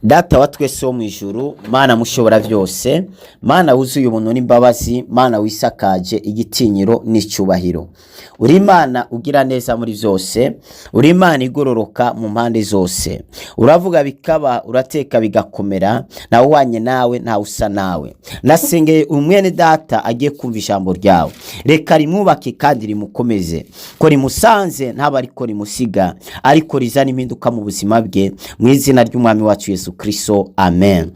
Data wa twese wo mw'ijuru, Mana mushobora vyose, Mana wuzuye ubuntu n'imbabazi, Mana wisakaje igitinyiro n'icubahiro, uri Imana ugira neza muri vyose, uri Imana igororoka mu mpande zose, uravuga bikaba, urateka bigakomera, ntawe uhwanye nawe, ntawe usa nawe. Nasengeye umwene data agiye kumva ijambo ryawe, reka rimwubake kandi rimukomeze, ko rimusanze ntaba ariko rimusiga, ariko rizana impinduka mu buzima bwe, mu izina ry'umwami wacu Yesu Kristo, amen.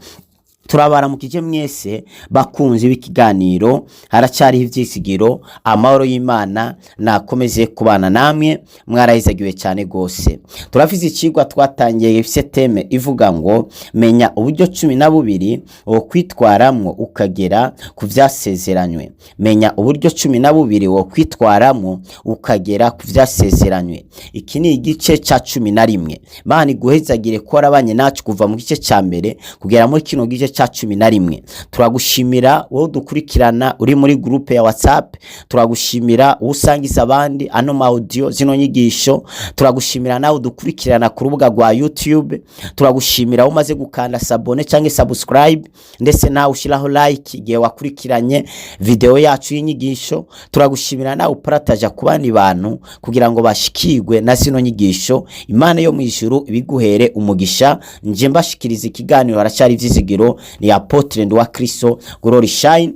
Turabaramukije mwese bakunzi b'ikiganiro haracyariho ivyizigiro. Amahoro y'Imana nakomeze kubana namwe, mwarahizagiwe cyane gose. Turafise icigwa twatangiye gifise thème ivuga ngo menya uburyo 12 wo kwitwaramwo ukagera ku vyasezeranywe. Menya uburyo 12 wo kwitwaramwo ukagera ku vyasezeranywe. Iki ni igice ca 11. Mana iguhezagire ko warabanye nacu kuva mu gice ca mbere kugera muri kino gice ca 11. Turagushimira wowe dukurikirana uri muri groupe ya WhatsApp, turagushimira wowe usangiza abandi ano ma audio, zino nyigisho, turagushimira nawe udukurikirana ku rubuga rwa YouTube, turagushimira wowe umaze gukanda s'abonner cyangwa subscribe, ndetse nawe ushiraho like igihe wakurikiranye video yacu y'inyigisho. Turagushimira nawe uparataja ku bandi bantu kugira ngo bashikirwe na zino nyigisho. Imana yo mu ijuru ibiguhere umugisha. Nje mbashikiriza ikiganiro haracyari ivyizigiro ni Apôtre Nduwa Kristo Glory Shine.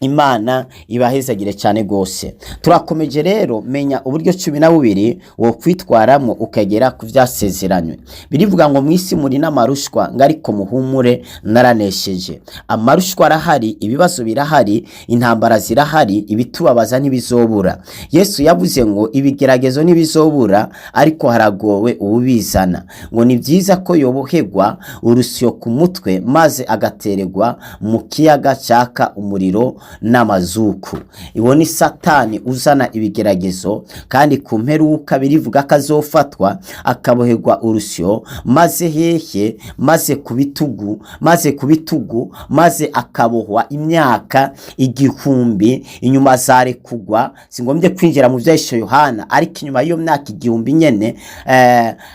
Imana ibahezagire cyane gose. Turakomeje rero, menya uburyo 12 wo kwitwaramo ukagera ku vyasezeranywe. Birivuga ngo mwisi muri n'amarushwa, ngo ariko muhumure, naranesheje. Amarushwa arahari, ibibazo birahari, intambara zirahari, ibitubabaza ntibizobura. Yesu yavuze ngo ibigeragezo ntibizobura, ariko haragowe uwubizana. Ngo ni byiza ko yoboherwa urusyo ku mutwe maze agatererwa mu kiyaga cyaka umuriro n'amazuku. Iwo ni Satani uzana ibigeragezo, kandi ku mperuka birivuga ko azofatwa akaboherwa urusyo, maze hehe? Maze ku bitugu, maze ku bitugu, maze akabohwa imyaka 1000. Inyuma azarekugwa. Singombye kwinjira mu vyahishe Yohana, ariko inyuma y'iyo myaka 1000 nyene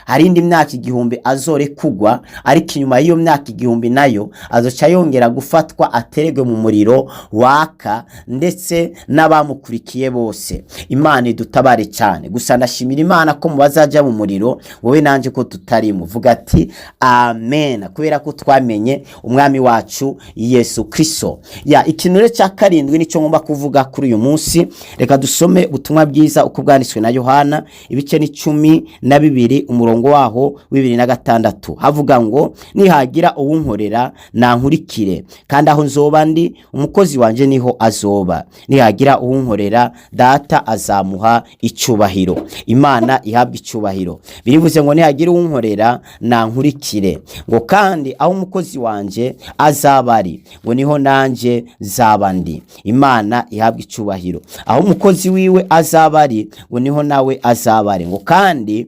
hari indi myaka 1000 azorekugwa, ariko inyuma y'iyo myaka 1000 nayo azoca yongera gufatwa, ateregwe mu muriro waka, ndetse n'abamukurikiye bose. Imana idutabare cyane. Gusa ndashimira Imana ko mu bazaja mu muriro wowe nanje ko tutarimo. Vuga ati amen, kubera ko twamenye umwami wacu Yesu Kristo. Ya ikintu rero cya karindwi nicyo ngomba kuvuga kuri uyu munsi. Reka dusome ubutumwa bwiza uko bwanditswe na Yohana, ibice ni 12, umurongo waho w'ibiri na gatandatu. Havuga ngo nihagira uwunkorera nankurikire, kandi aho nzoba ndi, umukozi wanje niho azoba. Nihagira uwunkorera, Data azamuha icyubahiro. Imana ihabwa icyubahiro. Birivuze ngo nihagira uwunkorera nankurikire, ngo kandi aho umukozi wanje azaba ari, ngo niho nanje zaba ndi. Imana ihabwa icyubahiro. Aho umukozi wiwe azaba ari, ngo niho nawe azaba ari. Ngo kandi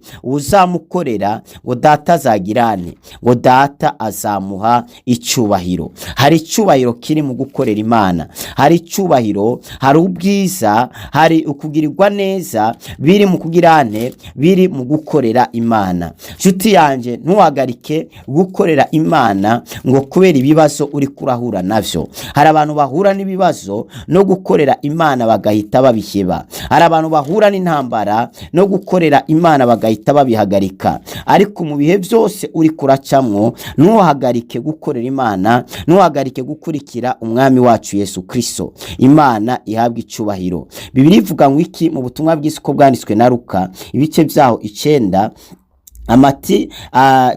uzamukorera, ngo Data azagirane, ngo Data azamuha icyubahiro. Hari icyubahiro kiri mu gukorera Imana, hari icyubahiro, hari ubwiza, hari ukugirirwa neza biri mu kugirane, biri mu gukorera Imana. Nshuti yanjye, ntuhagarike gukorera Imana ngo kubera ibibazo uri kurahura navyo. Hari abantu bahura n'ibibazo no gukorera Imana bagahita babiheba, hari abantu bahura n'intambara no gukorera Imana bagahita babihagarika. Ariko mu bihe byose uri kuracamwo, ntuhagarike gukorera Imana, ntuhagarike gukurikira umwami wacu Yesu Kristo. Imana ihabwa icyubahiro. Bibiliya ivuga ngo iki mu butumwa bwiza uko bwanditswe na Luka, ibice byaho 9, amati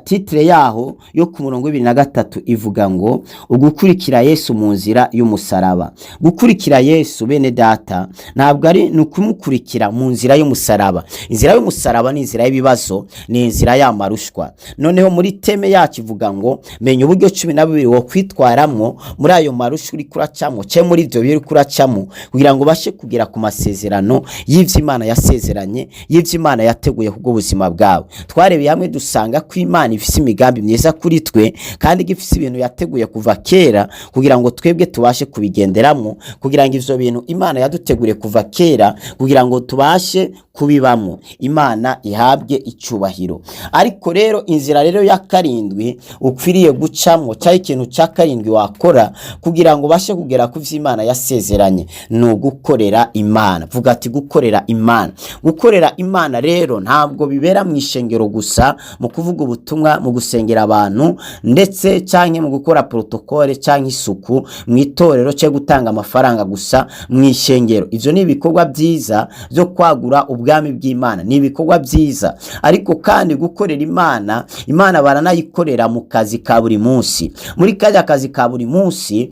titre yaho yo ku murongo w'ibiri na gatatu ivuga ngo ugukurikira Yesu mu nzira y'umusaraba. Gukurikira Yesu, bene data, ntabwo ari ni ukumukurikira mu nzira y'umusaraba. Inzira y'umusaraba ni inzira y'ibibazo, ni inzira y'amarushwa. Noneho muri thème yacu ivuga ngo menya uburyo 12 wo kwitwaramwo muri ayo marushwa uri kuracamo, cyangwa muri ibyo bihe uri kuracamo, kugira ngo ubashe kugera ku masezerano y'ivyo Imana yasezeranye, y'ivyo Imana yateguye kubwo buzima bwawe. Twarebeye hamwe dusanga ko Imana ifise imigambi myiza kuri twe, kandi ifise ibintu yateguye kuva kera kugira ngo twebwe tubashe kubigenderamo, kugira ngo ivyo bintu Imana yaduteguriye kuva kera kugira ngo tubashe kubibamo. Imana ihabwe icyubahiro. Ariko rero inzira rero ya karindwi ukwiriye gucamo, cyangwa ikintu cya karindwi wakora kugira ngo ubashe kugera ku byo Imana yasezeranye, ni ugukorera Imana. Vuga ati gukorera Imana. Gukorera Imana rero ntabwo bibera mu ishengero gusa, mu kuvuga ubutumwa, mu gusengera abantu, ndetse cyangwa mu gukora protokole cyangwa isuku mu itorero, cyangwa gutanga amafaranga gusa mu ishengero. Ibyo ni ibikorwa byiza byo kwagura ubwami bw'Imana, ni ibikorwa byiza. Ariko kandi gukorera Imana, Imana baranayikorera mu kazi ka buri munsi. Muri kajya kazi ka buri munsi,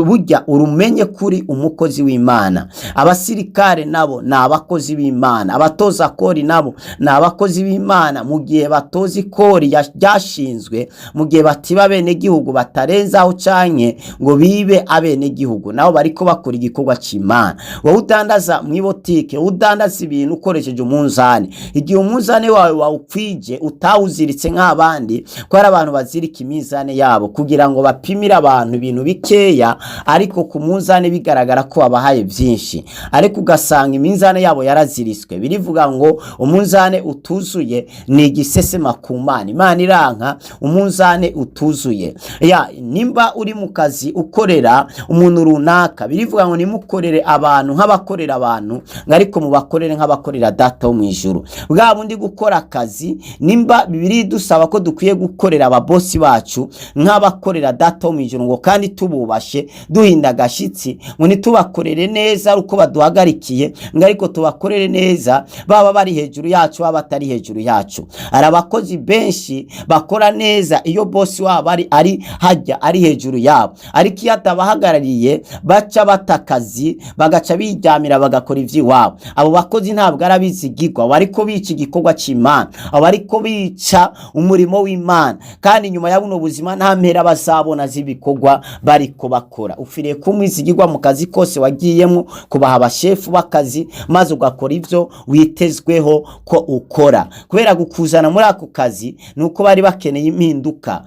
burya urumenye kuri umukozi w'Imana. Abasirikare nabo ni abakozi b'Imana, abatoza kori nabo ni abakozi b'Imana. Mu gihe batoza ikori ryashinzwe, mu gihe batiba abenegihugu, batarenzaho canke ngo bibe abenegihugu, nabo bariko bakora igikorwa c'Imana. Wowe udandaza mu ibotike, udandaza ibintu ukoresheje umunzani, igihe umunzani wawe wawukwije utawuziritse nk'abandi, ko hari abantu bazirika iminzani yabo kugira ngo bapimire abantu ibintu bikeya, ariko ku munzani bigaragara ko babahaye byinshi, ariko ugasanga iminzani yabo yaraziriswe. Birivuga ngo umunzani utuzuye ni igisesema ku Mana. Imana iranka umunzani utuzuye. Ya nimba uri mu kazi ukorera umuntu runaka, birivuga ngo nimukorere abantu nk'abakorera abantu, ngo ariko mubakorere nk'abakorera Data wo mu ijuru. Bwa bundi gukora akazi, nimba Bibiliya idusaba ko dukwiye gukorera ababosi bacu nk'abakorera Data wo mu ijuru, ngo kandi tububashe duhinda agashitsi, ngo ntitubakorere neza ari uko baduhagarikiye, ngo ariko tubakorere neza baba bari hejuru yacu, baba batari hejuru yacu. Hari abakozi benshi bakora neza iyo bosi wabo ari hajya ari hejuru yabo, ariko iyo atabahagarariye baca bata akazi, bagaca biryamira, bagakora ivy'iwabo. Abo bakozi ntabwo ari abizigirwa, bariko bica igikorwa c'Imana, abo bariko bica umurimo w'Imana, kandi nyuma ya buno buzima nta mpera bazabona z'ibikorwa bariko bakora. Ukwiriye kumwizigirwa mu kazi kose wagiyemo, kubaha abashefu b'akazi, maze ugakora ivyo witezweho ko ukora. Kubera gukuzana muri ako kazi ni uko bari bakeneye impinduka.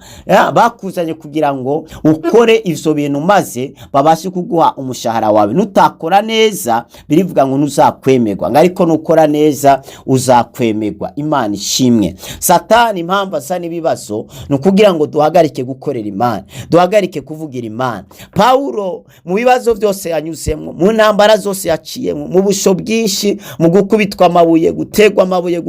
Bakuzanye kugira ngo ukore ivyo bintu maze babashe kuguha umushahara wawe. Nutakora neza, birivuga ngo ntuzakwemerwa, ngo ariko nukora neza uzakwemerwa. Imana ishimwe. Satani impamvu azana ibibazo ni ukugira ngo duhagarike gukorera Imana, duhagarike kuvugira Imana. Pawulo mu bibazo byose yanyuzemo, mu ntambara zose yaciyemo, mu busho bwinshi, mu gukubitwa amabuye, gutegwa amabuye,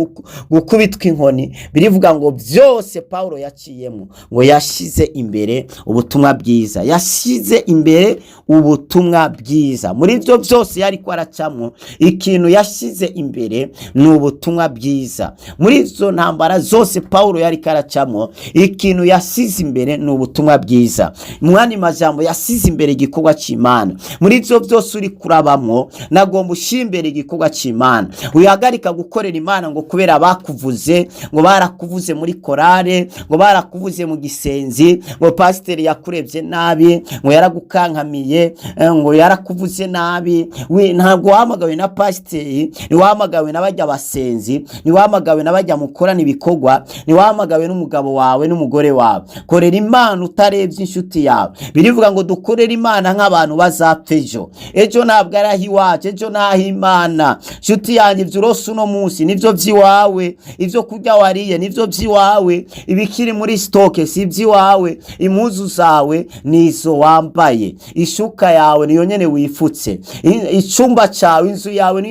gukubitwa inkoni, birivuga ngo byose Pawulo yaciyemo, ngo yashize imbere ubutumwa bwiza, yashize imbere ubutumwa bwiza. Muri ibyo byose yari ko aracamo, ikintu yashize imbere ni ubutumwa bwiza. Muri izo ntambara zose Pawulo yari ko aracamo, ikintu yasize imbere ni ubutumwa bwiza. Mu yandi majambo, yasize imbere igikorwa cy'Imana. Muri ibyo byose uri kurabamwo, nagomba ushyira imbere igikorwa cy'Imana. Wihagarika gukorera Imana ngo kubera bakuvuze, ngo barakuvuze muri korale, ngo barakuvuze mu gisenzi, ngo pasiteri yakurebye nabi, ngo yaragukankamiye, ngo yarakuvuze nabi. We ntabwo wahamagawe na pasiteri, ntiwahamagawe na bajya basenzi, ntiwahamagawe na bajya mukorana ibikorwa, ntiwahamagawe n'umugabo wawe n'umugore wawe. Korera Imana utarebye inshuti yawe. Birivuga ngo dukorere Imana nk'abantu bazapfa ejo. Ejo ntabwo ari aho iwacu, ejo ni ah'Imana. Nshuti yanjye, ibyo urose uno munsi nibyo by'iwawe, ibyo kurya wariye nibyo by'iwawe, ibikiri muri stock si iby'iwawe, impuzu zawe nizo wambaye, ishuka yawe niyo nyene wifutse, icumba cyawe, inzu yawe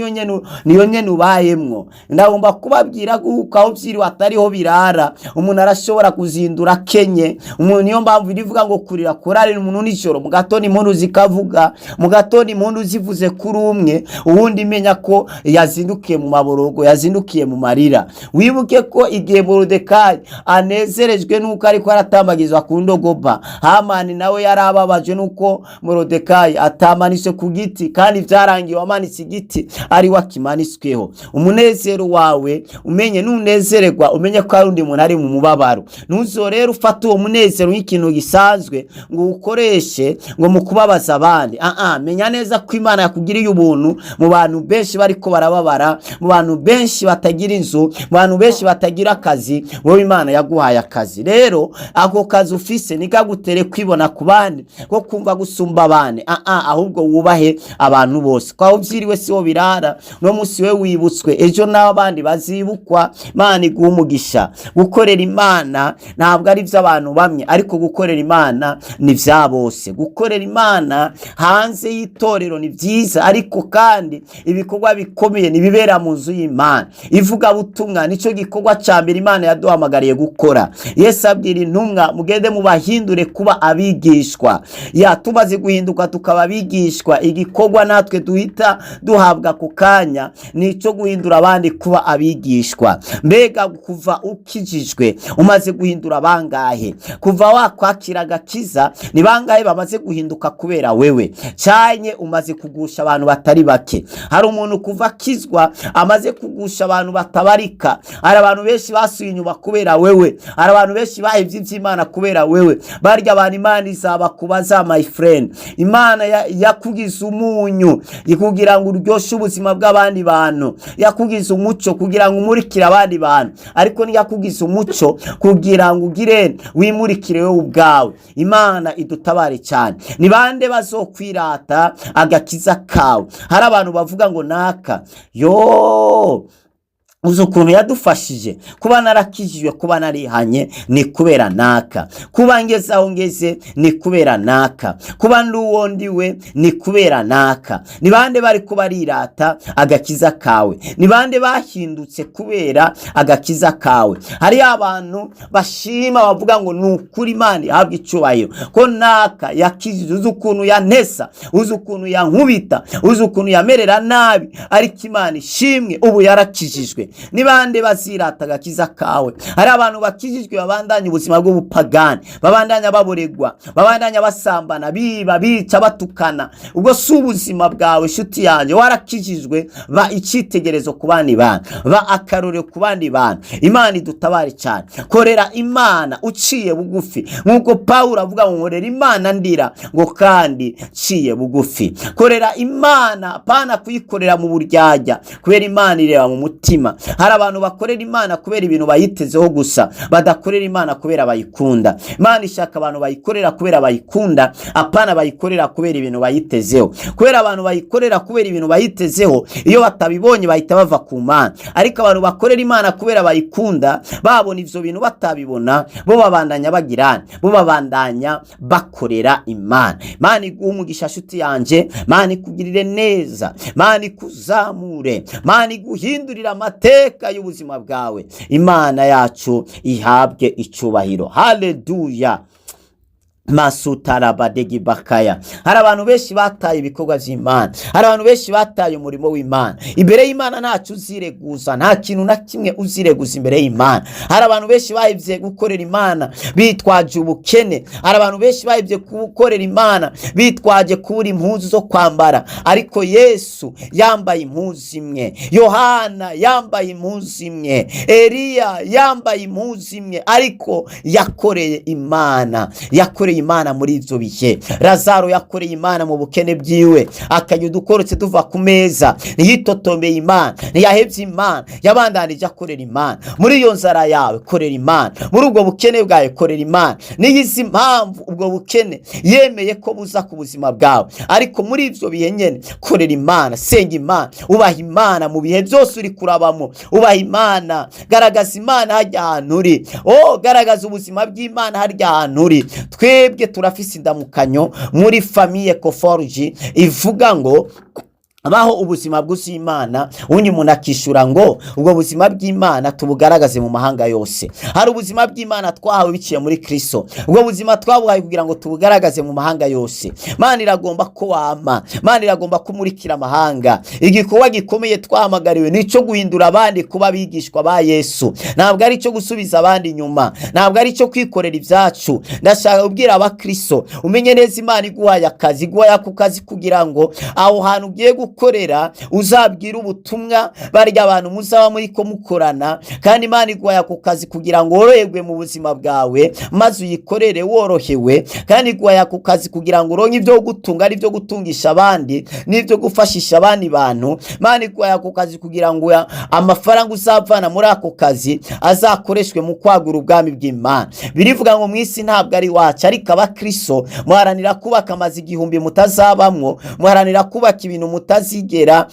niyo nyene ubayemwo. Ndagomba kubabwira yuko aho byiriwe atariho birara. Umuntu arashobora kuzindura akenye umuntu. Niyo mpamvu irivuga ngo kurira kurarira umuntu nijoro, mu gatondo impundu zikavuga. Mu gatondo impundu zivuze kuri umwe, uwundi menya ko yazindukiye mu maborogo, yazindukiye mu marira. Wibuke ko igihe Moridekayi anezerejwe nuko ariko aratambagizwa ku ndogoba, Hamani nawe yarababajwe nuko Moridekayi atamanitswe ku giti, kandi byarangiye wamanitse igiti ari we akimanitsweho. Umunezero wawe umenye, nunezererwa umenye ko hari undi muntu ari mu mubabaro. Ntuzo rero ufate uwo munezero nk'ikintu gisanzwe ngo uwukoreshe ngo mu kubabaza abandi. Menya neza ko Imana yakugiriye ubuntu mu bantu benshi bariko barababara, mu bantu benshi batagira inzu, mu bantu benshi batagira akazi, wowe Imana yaguhaye akazi. Rero ako kazi ufise nikagutere kwibona ku bandi, ko kumva gusumba abandi. Ahubwo wubahe abantu bose. Kwa uvyiriwe siho birara. No munsi munsi we wibutswe, ejo n'abandi bazibukwa. Imana iguha umugisha. Gukorera Imana ntabwo ari iby'abantu bamwe, ariko gukorera Imana ni bya bose. Gukorera Imana hanze y'itorero ni byiza, ariko kandi ibikorwa bikomeye nibibera mu nzu y'Imana. Ivugabutumwa nicyo gikorwa cya mbere Imana yaduhamagariye gukora. Yesu abwira intumwa: mugende mubahindure kuba abigishwa. Ya tumaze guhinduka tukaba abigishwa, igikorwa natwe duhita duhabwa ku kanya ni icyo guhindura abandi kuba abigishwa. Mbega kuva ukijijwe umaze guhindura bangahe? Kuva wakwakira agakiza ni bangahe bamaze guhinduka kubera wewe? Cyanye umaze kugusha abantu batari bake. Hari umuntu kuva akizwa amaze kugusha abantu batabarika. Hari abantu benshi basuye inyuma kubera wewe. Hari abantu benshi bahevye ivy'Imana kubera wewe. Barya abantu Imana izabakubaza, my friend. Imana yakugize umunyu kugira ngo uryoshe ubuzima bw'abandi bantu, yakugize umuco kugira ngo umurikire abandi bantu, ariko ntiyakugize umuco kugira ngo ugire wimurikire wowe ubwawe. Imana idutabare cyane. Ni bande bazokwirata agakiza kawe? Hari abantu bavuga ngo naka yo uzi ukuntu yadufashije, kuba narakijijwe, kuba narihanye ni kubera naka, kuba ngeze aho ngeze ni kubera naka, kuba ndi uwo ndiwe ni kubera naka. Ni bande bari kuba rirata agakiza kawe? Ni bande bahindutse kubera agakiza kawe? Hariyo abantu bashima, bavuga ngo ni ukuri Imana ihabwa icyubahiro ko naka yakijije. Uzi ukuntu yantesa, uzi ukuntu yankubita, uzi ukuntu yamerera nabi, ariko Imana ishimwe ubu yarakijijwe. Ni bande bazirata agakiza kawe? Hari abantu bakijijwe babandanya ubuzima bw'ubupagani, babandanya baboregwa, babandanya basambana, biba, bica, batukana. Ubwo si ubuzima bwawe, shuti yanjye. Warakijijwe, ba icyitegererezo ku bandi bantu, ba akarorero ku bandi bantu. Imana idutabare cyane. Korera Imana uciye bugufi, nk'uko Pawulo avuga ngo nkorera Imana ndira, ngo kandi nciye bugufi. Korera Imana, pana kuyikorera mu buryarya, kubera Imana ireba mu mutima. Hari abantu bakorera Imana kubera ibintu bayitezeho gusa, badakorera Imana kubera bayikunda. Imana ishaka abantu bayikorera kubera bayikunda, apana bayikorera kubera ibintu bayitezeho. Kubera abantu bayikorera kubera ibintu bayitezeho, iyo batabibonye bahita bava ku Mana. Ariko abantu bakorera Imana kubera bayikunda, babona ivyo bintu batabibona, bo babandanya bagirana, bo babandanya bakorera Imana. Imana iguhe umugisha, shuti yanje. Imana ikugirire neza, Imana ikuzamure, Imana iguhindurire amateka y'ubuzima bwawe. Imana yacu ihabwe icubahiro. Haleluya. Masutarabadegibakaya. Hari abantu benshi bataye ibikorwa vy'Imana, hari abantu benshi bataye umurimo w'Imana. Imbere y'Imana ntacyo uzireguza, nta kintu na kimwe uzireguza imbere y'Imana. Hari abantu benshi bahevye gukorera Imana bitwaje ubukene. Hari abantu benshi bahevye gukorera Imana bitwaje kubura impuzu zo kwambara. Ariko Yesu yambaye impuzu imwe, Yohana yambaye impuzu imwe, Eliya yambaye impuzu imwe, ariko yakoreye Imana, yakoreye Imana muri ivyo bihe. Lazaro yakoreye Imana mu bukene bwiwe, akarya udukorotse tuva ku meza. Ntiyitotombeye Imana, ntiyahevye Imana, yabandanije akorera Imana. Muri iyo nzara yawe korera Imana, muri ubwo bukene bwawe korera Imana. Niyizi impamvu ubwo bukene yemeye ko buza ku buzima bwawe, ariko muri ivyo bihe nyene korera Imana, senga Imana, ubaha Imana mu bihe byose uri kurabamo. Ubaha Imana, garagaza Imana harya hantu uri. Oh, garagaza ubuzima bw'Imana harya hantu uri. Twebwe turafise indamukanyo muri famille Koforji ivuga ngo baho ubuzima bwuzuye Imana. Undi muntu akishura ngo ubwo buzima bw'Imana tubugaragaze mu mahanga yose. Hari ubuzima bw'Imana twahawe biciye muri Kristo, ubwo buzima twabuhaye kugira ngo tubugaragaze mu mahanga yose. Mana iragomba ko wama, Mana iragomba kumurikira amahanga. Igikorwa gikomeye twahamagariwe ni icyo guhindura abandi kuba abigishwa ba Yesu, ntabwo ari icyo gusubiza abandi inyuma, ntabwo ari icyo kwikorera ibyacu. Ndashaka kubwira abakristo, umenye neza, Imana iguhaye akazi, iguhaye ako kazi kugira ngo aho hantu ugiye gukorera uzabwira ubutumwa barya abantu muzaba muri ko mukorana. Kandi Imana iguhaye ako kazi kugira ngo woroherwe mu buzima bwawe, maze uyikorere worohewe. Kandi iguhaye ako kazi kugira ngo uronke ibyo gutunga, ari ibyo gutungisha abandi n'ibyo gufashisha abandi bantu. Imana iguhaye ako kazi kugira ngo amafaranga uzavana muri ako kazi azakoreshwe mu kwagura ubwami bw'Imana. Birivuga ngo mu isi ntabwo ari iwacu, ariko abakristo muharanira kubaka amazu 1000 mutazabamwo, muharanira kubaka ibintu mutazigera. mutazigera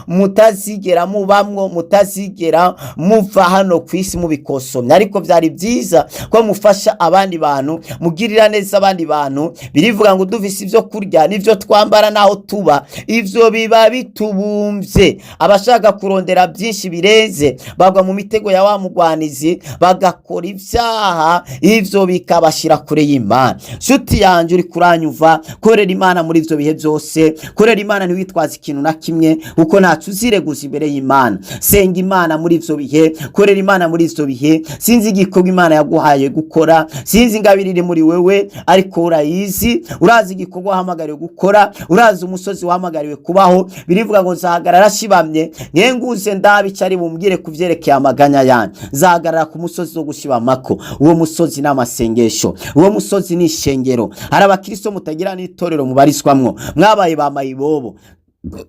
mutazigera mubamwo, mutazigera muva hano ku isi mubikosomye. Ariko byari byiza ko mufasha abandi bantu, mugirira neza abandi bantu. Birivuga ngo dufise ibyo kurya n'ibyo twambara n'aho tuba, ivyo biba bitubumbye. Abashaka kurondera byinshi birenze bagwa mu mitego ya wa mugwanizi, bagakora ibyaha, ivyo bikabashira kure y'Imana. Nshuti yanje uri kuranyuva, korera Imana muri ivyo bihe byose. Korera Imana, ntiwitwaze ikintu na kimwe, kuko ntaco uzireguza imbere y'Imana. Senga Imana muri ivyo bihe, korera Imana muri ivyo bihe. Sinzi igikorwa Imana yaguhaye gukora, sinzi ingabire iri muri wewe, ariko urayizi. Urazi igikorwa wahamagariwe gukora, urazi umusozi wahamagariwe kubaho. Birivuga ngo nzahagarara shibamye, nkenguze ndabe ico ari bumbwire ku vyerekeye amaganya yanjye. Nzahagarara ku musozi wo gushibamako. Uwo musozi ni amasengesho, uwo musozi ni ishengero. Hari abakristo mutagira n'itorero mubarizwamwo, mwabaye ba mayibobo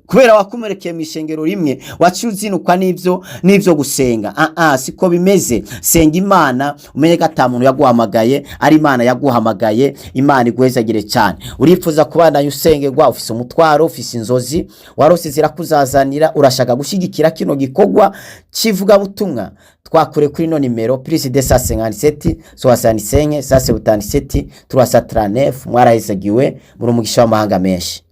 kubera wakomerekeye mu ishengero rimwe, waciye uzinukwa n'ivyo gusenga. Ah ah, siko bimeze. Senga Imana, umenye ko ata muntu yaguhamagaye, ari Imana yaguhamagaye. Imana iguhezagire cyane. Urifuza kubandanya usengerwa, ufise umutwaro, ufise inzozi warose zirakuzazanira, urashaka gushyigikira kino gikorwa cy'ivugabutumwa, twakure kuri ino nimero: +257 65 177 339. Mwarahezagiwe, muri umugisha w'amahanga menshi.